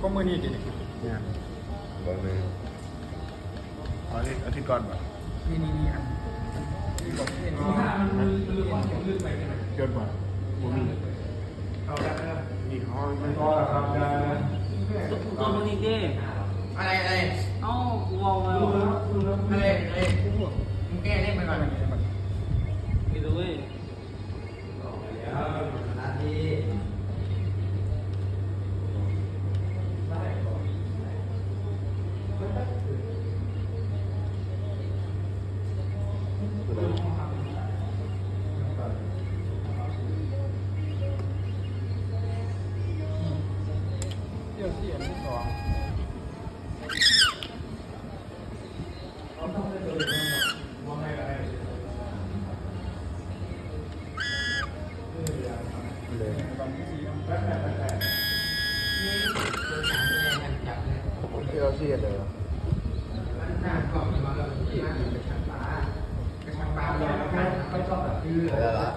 ຂອງມື້ນີ້ຕິນີ້? ແມ່ນ. ບໍ່ແມ່ນ. ອາທິດ ອາທິດກ່ອນບໍ່? ນີ້ ນີ້ ນີ້ ອັນ ນີ້ບໍ່ ນີ້ບໍ່ ຈົດບໍ່? ບໍ່ມີ. ເອົາແບບນີ້ ນີ້ເຮົາມັນ ຕົວ ຕົວນີ້ເດ້. ອະໄລ ອະໄລ? ເອົ້າ ກູເວົ້າແລ້ວ ອະໄລ ອະໄລ? ມຶງແກ້ເດ້ມັນກ່ອນ ນີ້ເດ້ເວີຍ. ເອີ ຊິເຮັດໄດ້ຫວາ? ເອີ ລະ